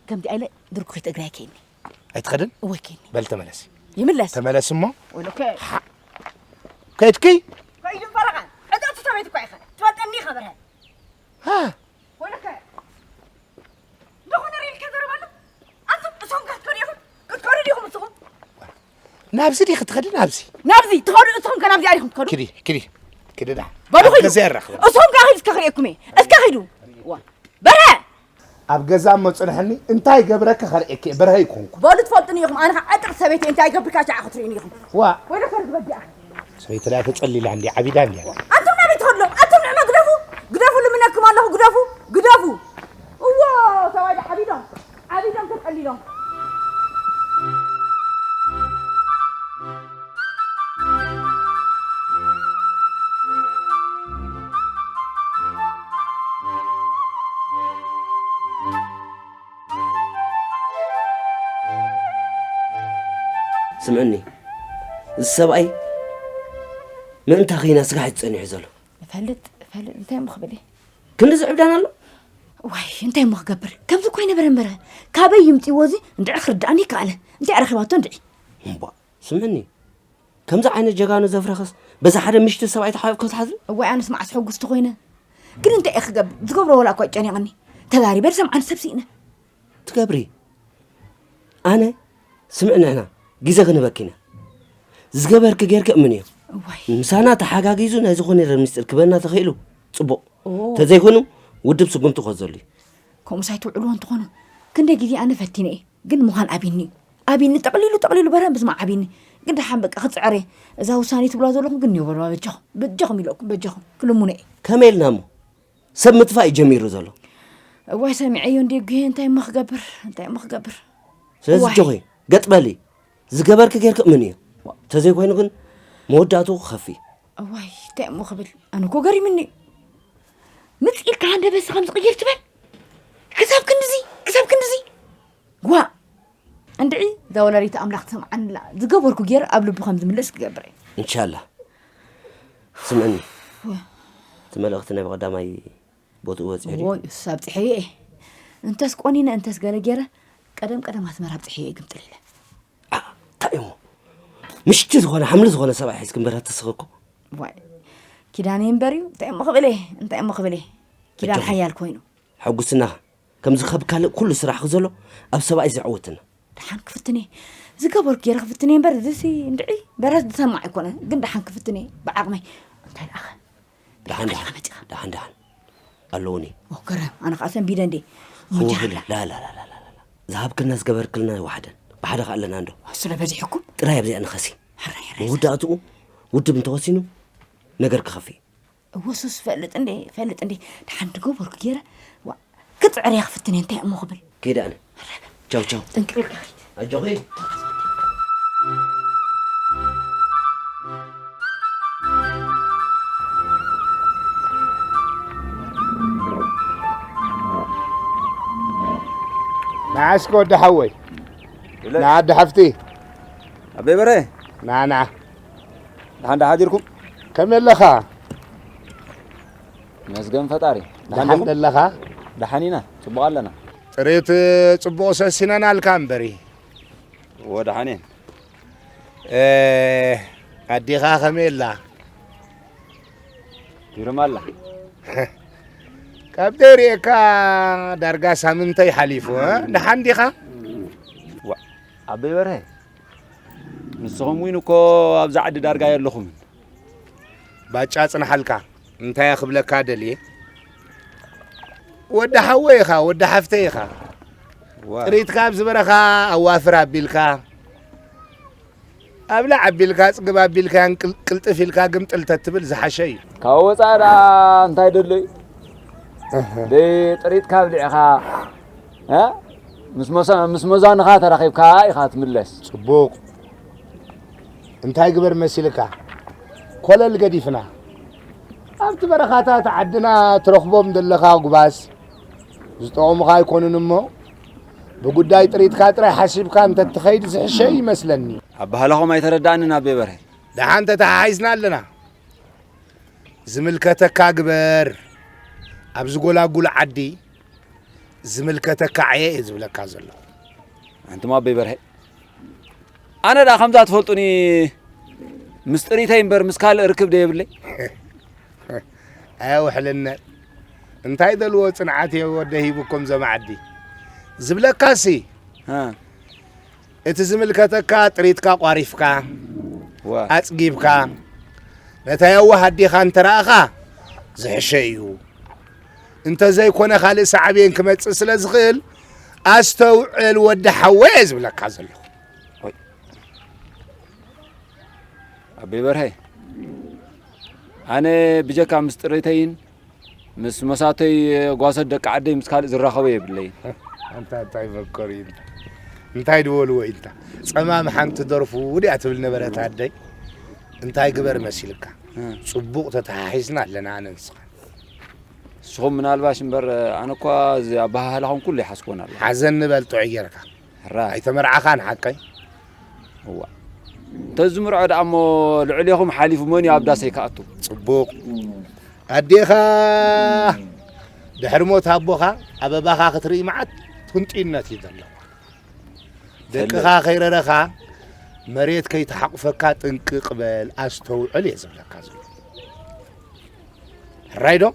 ከምዚ ኣይለ ድርኩኺት እግሪ ኣይከይኒ። ኣይትኸድን? እወ ኣይከይኒ። በል ተመለሲ። ይምለስ። ተመለስ እሞ። ወይለከ። ሓ-፣ ከድኪ? ከይዱ ፈረቓ። ዕጥቕቲ ተመይት እኳ ኢኻ። ትፈልጠኒ ኢኻ በርሀ። ሃ። ወይለከ። ደኾነ ሪኢልካ ዘረባ ኣሎ? ኣንቱም እሶም ከ ክትከዱ ኢኹም? ክትከዱ ዲኹም ንስኹም? ናብዚ ዲኺ ትኸዲ? ናብዚ። ናብዚ ትኸዱ? እሶም ከ ናብዚ ዲኹም ትኸዱ? ኪዲ፣ ኪዲ፣ ኪዲ ዳ። በሉ ኣብ ኺዱ። ገዛ የራኽበና። እሶም ከ ኺዱ እስከ ክርእየኩም እየ። እስከ ኺዱ። ዋ። በርሀ! ኣብ ገዛ እሞ ጽንሐኒ፣ እንታይ ገብረኪ ከርእየኪ እየ፣ በርሀ ኣይኮንኩ። በሉ ትፈልጡኒ ኢኹም፣ ኣነ ኸዓ ዕጥቕ ሰበይቲ እንታይ ገብርካ ሻዕ ክትርእዩኒ ኢኹም። ዋ። ወይለከ ርግበ ዲኣ። ሰበይትና ተጸሊላ እንዲ ዓቢዳ እንዲ። ኣንቱም ናበይ ትኸዱ? ኣንቱም ንዕመ ግደፉ፣ ግደፉ ልምነኩም ኣለኹ፣ ግደፉ፣ ግደፉ። እዎ፣ ሰብኣይ ዓቢዶም፣ ዓቢዶም ተጸሊሎም። ስምዕኒ፣ እዚ ሰብኣይ ምእንታ ኺና ስጋሕ እዩ ጸኒሑ ዘሎ። እፈልጥ፣ እፈልጥ፣ እንታይ እሞ ክብል እየ? ክንዲ ዝዕብዳን ኣሎ? ዋይ፣ እንታይ እሞ ክገብር? ከምዚ እኮ ኣይነበረ እምበረ። ካበይ ይምጽእዎ እዚ? እንድዒ ክርድኣኒ ይከኣለ። እንታይ ረኺባቶ እንድዒ? እምቧ፣ ስምዕኒ፣ ከምዚ ዓይነት ጀጋኑ ዘፍረኸስ በዚ ሓደ ምሽቲ ሰብኣይ ተሓቢእኩ ክትሓዝን? እዋይ፣ ኣነስ መዓስ ሕጉስቲ ኮይነ። ግን እንታይ እየ ክገብር? ዝገብሮ ወላ እኳ ይጨኒቐኒ። ተዛሪበ ዝሰምዓኒ ሰብ ስኢነ። ትገብሪ? ኣነ፣ ስምዕ ንሕና፣ ግዜ ክንህበኪ ኢና። ዝገበርኪ ጌርኪ እምንዮ። እዋይ። ምሳና ተሓጋጊዙ ናይ ዝኾነ ነገር ምስጢር ክበና ተኽኢሉ፣ ጽቡቕ። ኦ። ተዘይኮይኑ፣ ውድብ ስጉምቲ ክወስደሉ እዩ። ከምኡስ ኣይትውዕልዎ እንትኾኑ፣ ክንደይ ግዜ ኣነ ፈቲነ እየ። ግን ምዃን ኣቢኒ እዩ። ኣቢኒ ጠቕሊሉ፣ ጠቕሊሉ በረን ብዝማ ኣቢኒ። ግን ደሓን በቃ ክጽዕር እየ። እዛ ውሳኔ ትብላ ዘለኹም ግን እኒኦ በልዋ በጃኹም። በጃኹም ኢለኩም፣ በጃኹም። ክልሙነ እየ። ከመይ ኢልና እሞ? ሰብ ምጥፋእ እዩ ጀሚሩ ዘሎ። እዋይ ሰሚዐዮ እንድየ ጉሄ፣ እንታይ እሞ ክገብር? እንታይ እሞ ክገብር? ስለዚ እዋይ። ጆኺ፣ ገጥ በሊ። ዝገበርኪ ጌርኪ እምንዮ። ተዘይኮይኑ ግን መወዳእትኡ ክኸፊ። እዋይ፣ እንታይ እሞ ክብል? ኣነ እኮ ገሪምኒ እዩ። ምጽእ ኢልካ ሃንደበትሲ ከም ዝቕይር ትበል? ክሳብ ክንድዚ፣ ክሳብ ክንድዚ? ጓ! እንድዒ፣ እዛ ወላዲት ኣምላኽ ትሰምዓኒ ኣላ። ዝገበርኩ ገይረ ኣብ ልቡ ከም ዝምለስ ክገብር እየ። እንሻላ። ስምዕኒ። ወ- እቲ መልእኽቲ ናይ ብቐዳማይ ቦትኡ በጺሑ ድዩ? ወይ፣ እሱ ኣብጽሐዮ እየ። እንተስ ቆኒነ፣ እንተስ ገለ ገይረ፣ ቀደም ቀደም ኣስመራ ኣብጽሐዮ እየ ግምጥል ኢለ። ኣ፣ እንታይ እሞ? ምሽቲ ዝኾነ፣ ሓምሊ ዝኾነ ሰብኣይ ሒዝኪ እምበር ኣትስኺ እኮ። ዋይ፣ ኪዳነ እምበር እዩ። እንታይ እሞ ክብል እየ? እንታይ እሞ ክብል እየ? ኪዳን ኣጆኺ። ሓያል ኮይኑ። ሕጉስና፣ ከምዚ ካብ ካልእ ኩሉ ስራሕኺ ዘሎ ኣብ ሰብኣይ ዘዕውትና። ደሓን ክፍትን እየ። ዝገበርኩ ገይረ ክፍትን እየ እምበር፣ እዚሲ እንድዒ፣ በረስ ዝሰማዕ ኣይኮነ፣ ግን ደሓን ክፍትን እየ፣ ብዓቕመይ። እንታይ ደኣኸ? ደሓን፣ ደሓን፣ መጺኻ? ደሓን፣ ደሓን። ኣለዉኒ። ኦ፣ ገረም፣ ኣነ ኸዓ ሰንቢደ እንዴ። እሞ ኦሆ፣ ጃህላ። ላ፣ ላ፣ ላ፣ ላ፣ ላ፣ ላ። ዝሃብክልና ዝገበርክልና ይወሓደን። ብሓደ ኸዓ ኣለና እንዶ። ስለ በዚሕኩም? ጥራይ ኣብዚኣ ንኸሲ። ሕራይ፣ ሕራይ። መወዳእትኡ ውድብ እንተወሲኑ ነገር ክኸፊ። እወ ሱስ ፈልጥ እንዴ፣ ፈልጥ እንዴ። ደሓን ድገበርኩ ገይረ። ዋ፣ ክጽዕር እየ ክፍትን እየ፣ እንታይ እሞ ክብል። ከይደ ኣነ። ቻው፣ ቻው። ጥንቅቕ ኢልካ ኺድ። ኣጆኺ። ንዓስከ ወዲ ሓወይ፣ ንዓዲ ሓፍቲ ኣበይ በረ ናና። ደሓን ደሓን ሓዲርኩም? ከመይ ኣለኻ? መስገን ፈጣሪ። ደሓን ደለኻ? ደሓን ኢና፣ ጽቡቕ ኣለና። ጥሪት ጽቡቕ ሰሲነናልካ እምበሪ። እወ ደሓን እየን። ኣዴኻ ከመይ ኣላ? ፊርም ኣላ። ካብ ደይርእየካ ዳርጋ ሳምንተይ ሓሊፉ። ደሓን ዲኻ? ዋ፣ ኣበይ በርሀ፣ ንስኹም እውን እኮ ኣብዛ ዓዲ ዳርጋ የለኹምን። ባጫ ጽንሓልካ። እንታይ ክብለካ ደልየ? ወዲ ሓወይ ኢኻ፣ ወዲ ሓፍተይ ኢኻ። ዋ። ጥሪትካ ኣብዚ በረኻ ኣዋፍር ኣቢልካ፣ ኣብላዕ ኣቢልካ፣ ጽግብ ኣቢልካያን ቅል-፣ ቅልጥፍ ኢልካ ግምጥል ተትብል ዝሓሸ እዩ። ካብ ወጻኢ ደኣ እንታይ ደሎ እዩ? እህ። ደይ ጥሪትካ ኣብሊዕኻ፣ እ? ምስ መሳ-፣ ምስ መዛንኻ ተራኺብካ ኢኻ ትምለስ። ጽቡቕ። እንታይ ግበር መሲልካ? ኮለል ገዲፍና። ኣብቲ በረኻታት ዓድና ትረኽቦም ዘለኻ ጉባዝ ዝጠቕሙኻ ኣይኮኑን እሞ፣ ብጉዳይ ጥሪትካ ጥራይ ሓሲብካ እንተትኸይድ ዝሕሸ ይመስለኒ። ኣበሃህላኹም ኣይተረዳእንን ኣቤ በርሀ። ደሓን ተተሓሒዝና ኣለና። ዝምልከተካ ግበር። ኣብዚ ጎላጉል ዓዲ ዝምልከተካ ዓየ እየ ዝብለካ ዘለኹ። ኣንቱም ኣቦይ በርሀ፣ ኣነ ደኣ ከምዛ ትፈልጡኒ ምስ ጥሪተይ እምበር ምስ ካልእ ርክብ ዶ የብለይ? ኣየ ውሕልነት፣ እንታይ ደልዎ ጽንዓት እየ ወደ ሂቡኩም ዘማዕዲ። ዝብለካሲ፣ ሃ። እቲ ዝምልከተካ ጥሪትካ ቋሪፍካ፣ ዋ። ኣጽጊብካ፣ ነታ የዋህ ኣዴኻ እንተ ረኣኻ ዝሕሸ እዩ። እንተ ዘይኮነ ካልእ ሳዕቤን ክመጽእ ስለ ዝኽእል፣ ኣስተውዕል ወዲ ሓወይ እየ ዝብለካ ዘለኹ። ወይ። ኣቤ በርሀ፣ ኣነ ብጀካ ምስ ጥሪተይን ምስ መሳተይ ጓሶት ደቂ ዓደይ ምስ ካልእ ዝራኸቦ የብለይን። ኣንታ እንታይ መከሩ እዩ እንታ? እንታይ ድበልዎ እዩ እንታ? ጸማም ሓንቲ ደርፉ ድያ ትብል ነበረት ኣደይ። እንታይ ግበር መሲልካ? እ። ጽቡቕ ተተሓሒዝና ኣለና ኣነ ንስኻ። ንስኹም ምናልባሽ እምበር ኣነ እኳ እዚ ኣበሃህላኹም ኩሉ ይሓስኮን ኣሎ። ሓዘን ንበል ጥዑይ ጌርካ። ሕራይ። ኣይተመርዓኻን ሓቀይ? እዋ። እንተዝምርዖ ደኣ እሞ ልዕሌኹም ሓሊፉ መን እዩ ኣብ ዳሰይ ክኣቱ? ጽቡቕ። ኣዴኻ ድሕሪ ሞት ኣቦኻ ኣበባኻ ክትርኢ መዓት ህንጡይነት እዩ ዘለዋ። ደቅኻ ከይረረኻ መሬት ከይተሓቑፈካ ጥንቅቕ በል፣ ኣስተውዕል እየ ዝብለካ ዘሎ። ሕራይ ዶ?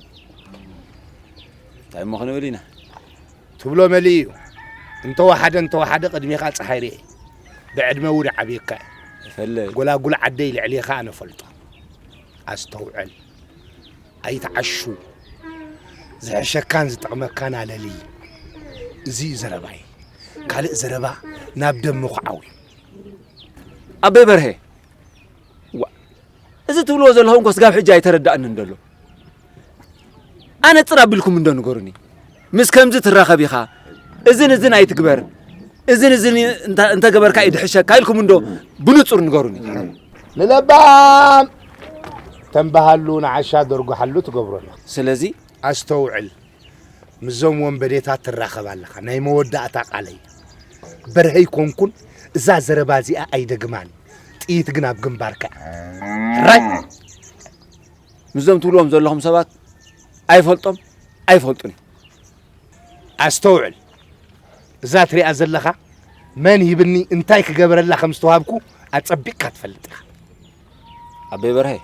እንታይ እሞ ክንብል ኢና? ትብሎ መሊኡ እዩ። እንተወሓደ እንተወሓደ ቅድሜኻ ጸሓይ ርኤ። ብዕድመ እውን ይዓብየካ እየ። ይፈልጥ። ጎላጉል ዓደይ ልዕሌኻ ኣነ ፈልጦ። ኣስተውዕል። ኣይትዓሹ። ዝሕሸካን ዝጠቕመካን ኣለሊ። እዚ እዩ ዘረባይ። ካልእ ዘረባ ናብ ደም ምኹዓው እዩ። ኣቦይ በርሀ፣ ዋ፣ እዚ ትብልዎ ዘለኹም እኮ ስጋብ ሕጂ ኣይተረዳእንን ዘሎ። ኣነጽር ኣቢልኩም እንዶ ንገሩኒ። ምስ ከምዚ ትራኸብ ኢኻ፣ እዝን እዝን ኣይትግበር፣ እዝን እዝን እንተ-፣ እንተገበርካ እዩ ድሕሸካ ኢልኩም እንዶ ብንጹር ንገሩኒ። ንለባም ተንበሃሉ ንዓሻ ደርጉሓሉ ትገብሮ ኣለኻ። ስለዚ ኣስተውዕል። ምስዞም ወንበዴታት ትራኸብ ኣለኻ። ናይ መወዳእታ ቃለይ። በርሀ ኣይኮንኩን፣ እዛ ዘረባ እዚኣ ኣይደግማን። ጥይት ግን ኣብ ግንባርካ። ሕራይ! ምስዞም ትብልዎም ዘለኹም ሰባት ኣይፈልጦም፣ ኣይፈልጡን እዮም። ኣስተውዕል። እዛ ትሪኣ ዘለኻ መን ሂብኒ እንታይ ክገበረላ ከም ዝተዋህብኩ ኣጸቢቕካ ትፈልጥ ኢኻ። ኣቦይ በርሀ፣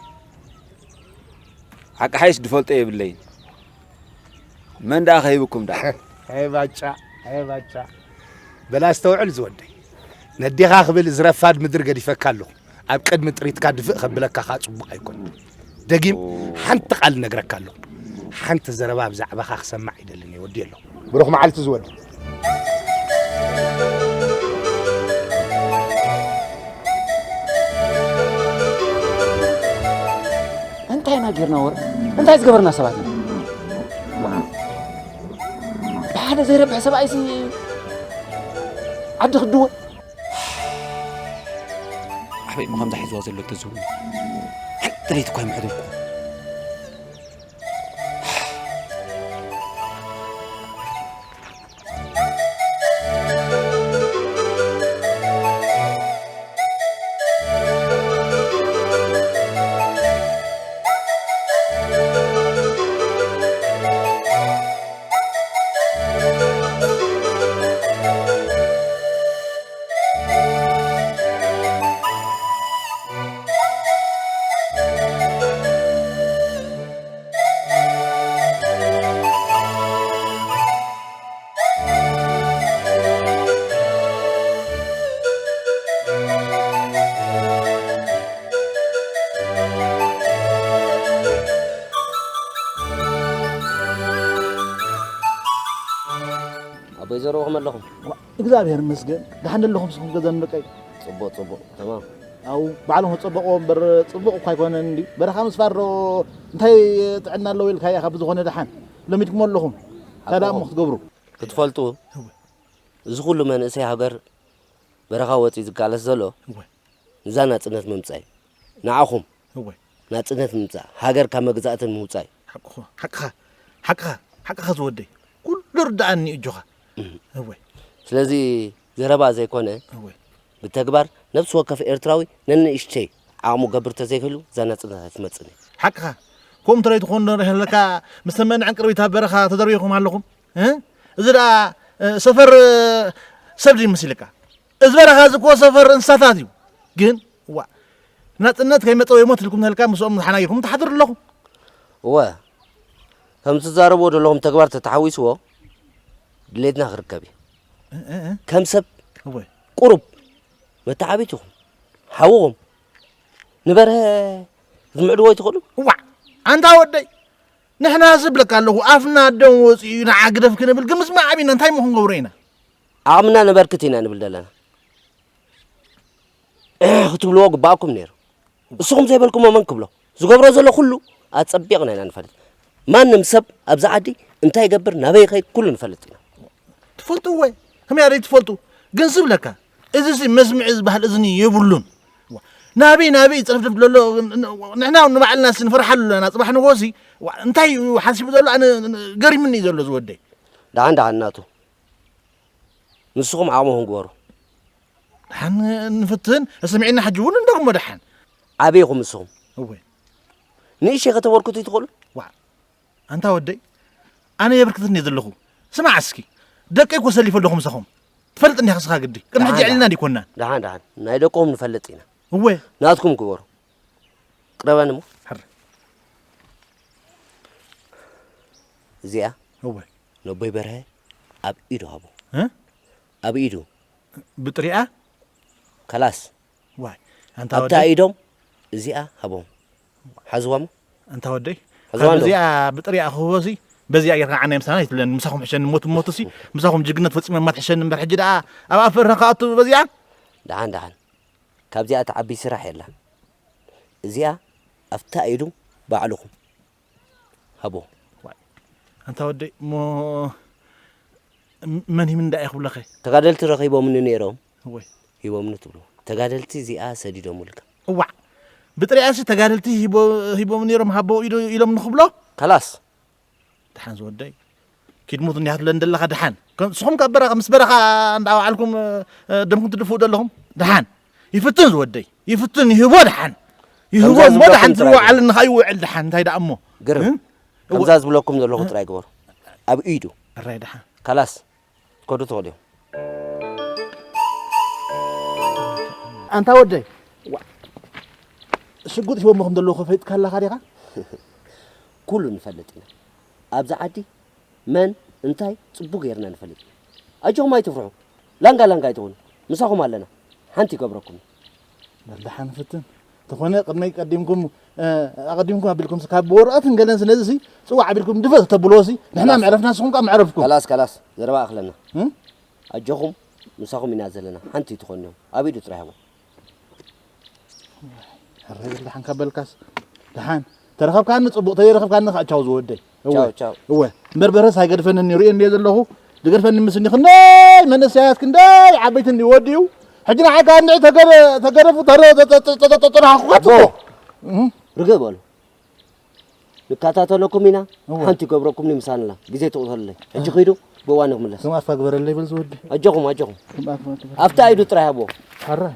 ሓቂ ሓይሽ ድፈልጦ የብለይን። መን ደኣ ከሂብኩም ደኣ? ኣይ ባጫ፣ ኣይ ባጫ። በል ኣስተውዕል ዝወደይ። ነዴኻ ክብል እዚ ረፋድ ምድሪ ገዲፈካ ኣለኹ። ኣብ ቅድሚ ጥሪትካ ድፍእ ከብለካ ከኣ ጽቡቕ ኣይኮነን። ደጊም ኦ። ሓንቲ ቃል እነግረካ ኣለኹ። ሓንቲ ዘረባ ብዛዕባኻ ክሰማዕ ኣይደልን እየ፣ ወዲ ኣለኹ። ብሩኽ መዓልቲ ዝወደይ። እንታይ ኢና ጌርና ወረ? እንታይ ዝገበርና ሰባት ኢና? ብሓደ ዘይረብሕ ሰብኣይሲ ዓዲ ክድወ። ኣበይ እሞ ከምዛ ሒዝዋ ዘሎ ተዝህቡ። ሓንቲ ለይቲ እኳ ኣይምሕደርኩ። ወይዘሮ ከመ ኣለኹም? እግዚኣብሔር ይመስገን። ደሓን ኣለኹም ንስኹም ገዛን ደቀይ? ጽቡቕ ጽቡቕ ተማም። ኣው ባዕሎም ከጸበቕዎ እምበር ጽቡቕ እኳ ኣይኮነን እንዲ። በረኻ ምስፋር ዶ እንታይ ጥዕና ኣለዎ ኢልካ ኢኻ ብዝኾነ ደሓን ለሚድኩም ኣለኹም። እንታይ ደኣ እሞ ክትገብሩ? ክትፈልጡ እዚ ኩሉ መንእሰይ ሃገር በረኻ ወጺኡ ዝቃለስ ዘሎ እወ። ንዛ ናጽነት ምምጻእ እዩ። ንዓኹም እወ። ናጽነት ምምጻእ፣ ሃገር ካብ መግዛእትን ምውጻእ እዩ። ሓቅኻ ሓቅኻ ሓቅኻ ሓቅኻ ዝወደይ ኩሉ ርዳኣኒ እዩ እጆኻ እወ ስለዚ ዘረባ ዘይኮነ እወ ብተግባር ነብሲ ወከፍ ኤርትራዊ ነንእሽተይ ዓቕሙ ገብር ተዘይክህሉ እዛ ናጽነት ኣይትመጽእን እያ። ሓቅኻ ከምኡ እንተ ትኾን ዶ ኣለካ ምስ ተመንዐን ቅርቢት ኣብ በረኻ ተደርቢኹም ኣለኹም እ? እዚ ደኣ እ፣ ሰፈር እ፣ ሰብ ድዩ መሲልካ እዚ በረኻ እዚ እኮ ሰፈር እንስሳታት እዩ ግን ዋ ናጽነት ከይመጸ ወይ ሞት ኢልኩም ተልካ ምስኦም ዝሓናጊኹም ትሓድሩ ኣለኹም እወ ከም ትዛረብዎ ዘለኹም ተግባር ተተሓዊስዎ ድሌትና ክርከብ እዩ። ከም ሰብ ቁሩብ መተዓቢት ኢኹም፣ ሓውኹም ንበርሀ ክትምዕድዎ ኣይትኽእሉ? እዋዕ ኣንታ ወደይ ንሕና ዝብለካ ኣለኹ ኣፍና ደም ወፂኡ እዩ ንዓ ግደፍ ክንብል ግን ምስ መዓቢና እንታይ ሞ ክንገብሮ ኢና? ዓቕምና ነበርክት ኢና ንብል ዘለና። ክትብልዎ ግባኣኩም ነይሩ። እስኹም ዘይበልኩሞ መን ክብሎ? ዝገብሮ ዘሎ ኩሉ ኣጸቢቕና ኢና ንፈልጥ። ማንም ሰብ ኣብዚ ዓዲ እንታይ ይገብር ናበይ ይኸይድ ኩሉ ንፈልጥ ኢና። ትፈልጥዎ ከመይ ኣደይ ትፈልጡ ግን ዝብለካ እዚሲ መስምዒ ዝበሃል እዝኒ የብሉን። ናበይ ናበይ ይጸፍደፍ ዘሎ ንሕና ንባዕልናሲ ንፈርሓሉ ኣለና ጽባሕ ንጎሲ እንታይ ሓሲቡ ዘሎ ኣነ ገሪምኒ እዩ ዘሎ ዝወደይ። ደሓን ደሓን ናቱ ንስኹም ዓቕምኹም ግበሩ። ደሓን ንፍትን ሰሚዕና ሕጂ እውን እንደግሞ ደሓን። ዓብይኹም ንስኹም እወ ንእሽተይ ከተበርክቱ ይትኽእሉ። ዋዕ ኣንታ ወደይ ኣነ የበርክትን እየ ዘለኹ። ስማዕ እስኪ ደቀይ እኮ ሰሊፈ ኣለኹ ምሳኹም ትፈልጥ እንዲኻ ስኻ ግዲ ቅድሚ ሕጂ ኣዕሊልና ዲኮናን። ደሓን ደሓን ናይ ደቅኹም ንፈልጥ ኢና። እወ ናትኩም ግበሩ። ቅረበኒ እሞ ሕር እዚኣ እወ ነቦይ በርሀ ኣብ ኢዱ ሃቦ። እ? ኣብ ኢዱ ብጥሪኣ ከላስ ዋይ ኣንታ ኣብታ ወደይ ኢዶም እዚኣ ሃቦም። ሓዝዋ እሞ ኣንታ ወደይ ሓዝዋ ካብ እንዶ እዚኣ ብጥሪኣ ክህቦሲ በዚኣ ጌርካ ዓናይ ምሳና ይትብለኒ ምሳኹም ሕሸኒ ሞት ሞትሲ ምሳኹም ጅግነት ፈጺመ ማትሕሸኒ እምበር ሕጂ ደኣ ኣብ ኣፍርና ክኣቱ በዚኣ ደሓን ደሓን ካብዚኣ ትዓቢ ስራሕ የላን። እዚኣ ኣብታ ኢዱ ባዕልኹም ሃቦ። ኣንታ ወደይ እሞ መን ሂምኒ ደኣ ይኽብለኸ? ተጋደልቲ ረኺቦምኒ ነይሮም እወ ሂቦምኒ ትብሉ። ተጋደልቲ እዚኣ ሰዲዶምልካ። እዋዕ ብጥሪኣሲ ተጋደልቲ ሂቦ- ሂቦም ነይሮም ሃቦ ኢዶ ኢሎም ንኽብሎ? ከላስ ደሓን ዝወደይ ኪድ ሙት እንዲኻ ትብለኒ ዘለኻ ደሓን ከም ንስኹም ካብ በረኻ ምስ በረኻ እንዳወዓልኩም እ፣ ደምኩም ትድፍኡ ዘለኹም ደሓን ይፍትን ዝወደይ ይፍትን ይህቦ ደሓን ይህቦ ከምዛ እሞ ዝብለኩም ደሓን ጥራይ ዝወዓል ንኻ ይውዕል ደሓን እንታይ ደኣ እሞ ግርም እ? ከምዛ ዝብለኩም ዘለኹ ጥራይ ግበሩ። ኣብ ኢዱ ኣራይ ደሓን ካላስ ከዱ ትኽእሉ እዮም። ኣንታ ወደይ ዋ፣ ሽጉጥ ሂቦሞ ከም ዘለዉ ከፈይጥካ ኣለኻ ዲኻ? ኩሉ ንፈልጥ ኢና ኣብዚ ዓዲ መን እንታይ ጽቡቕ ጌርና ንፈልጥ ኢና። ኣጆኹም ኣይትፍርሑ። ላንጋ ላንጋ ኣይትኹኑ። ምሳኹም ኣለና። ሓንቲ ይገብረኩም። በል ደሓን ንፍትን። ተኾነ ቅድመይ ቀዲምኩም ኣቐዲምኩም ኣቢልኩም ካብ ብወረቐትን ገለን ስለዚ ሲ ጽዋዕ ኣቢልኩም ድፈ ተብልዎ ሲ ንሕና መዕረፍና ንስኹም ከኣ መዕረፍኩም። ከላስ ከላስ ዘረባ ኣኽለና። ኣጆኹም ምሳኹም ኢና ዘለና። ሓንቲ ትኾኑ እዮም። ኣብ ኢዱ ጥራይ ሃቦ። ሕራይ በል ደሓን ካብ በልካስ ደሓን ተረኸብካኒ ጽቡቕ ተይረኸብካኒ ከዓ ቻው ዝወደይ። እወ ቻው፣ ቻው። እወ እምበር በረስ ኣይገድፈንን እዩ ርእየ እንድየ ዘለኹ ዝገድፈኒ ምስኒ ክንደይ መንእሰያት ክንደይ ዓበይቲ እንዲ ወዲኡ ሕጂ ንዓይ ከዓ እንድዒ ተገደ- ተገደፉ ተረ- ተ- ተ- ተ- ተ- ተረኻኹካ ጽቡቕ። እህ። ርግእ በሉ። ንከታተለኩም ኢና። እወ። ሓንቲ ገብረኩም ንምሳንላ ግዜ ትቕተሉለይ። ሕጂ ኺዱ ብእዋኑ ክምለስ። ከም ኣፋ ግበረለይ በል ዝወዲ። ኣጆኹም ኣጆኹም። ከም ኣፋ ግበረለይ። ኣብታ ኢዱ ጥራይ ሃብዎ። ሓራይ።